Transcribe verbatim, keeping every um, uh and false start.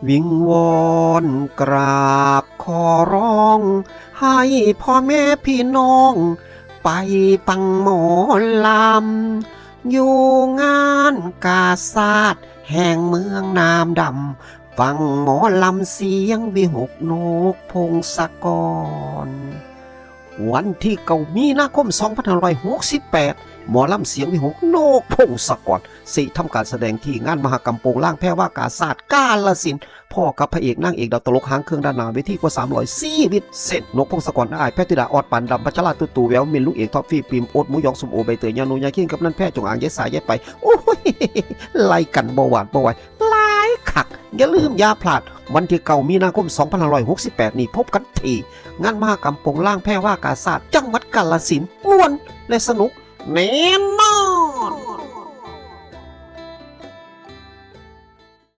วิงวอนกราบขอร้อง ให้พ่อแม่พี่น้อง ไปฟังหมอลำ อยู่งานกาชาดแห่งเมืองน้ำดำ ฟังหมอลำเสียงวิหก นกพงศกร วันที่เก้ามีนาคม สองพันห้าร้อยหกสิบแปด หมอลำเสียงวิหก นกพงศกร สิทำการแสดงที่งานมหกรรมโปงลางแพรวากาชาดกาฬสินธุ์ พ้อกับพระเอกนางเอกดาวตลกหางเครื่องด้านหน้าเวทีกว่า สามร้อย ชีวิตเส้น นกพงศกร อ้ายแพทย์ธิดา ออดปานดำ พัชรา ตุ๊ตู่ แวว มิน ลุงเอก ท็อป ปี้ ปิม โอ๊ต หมูหยอง ส้มโอ ใบเตย ญาโน ยาคิง กำนัน แพร่ จงอาง ยายสาย ยายไป โอ้ย ไล่กันบ่หวาดบ่ไหว หลายคัก อย่าลืมอย่าพลาด วันที่เก้ามีนาคม สองพันห้าร้อยหกสิบแปด นี้พบกันที่งานมหกรรมโปงลางแพรวากาชาดจังหวัดกาฬสินธุ์ ม่วนและสนุกแน่น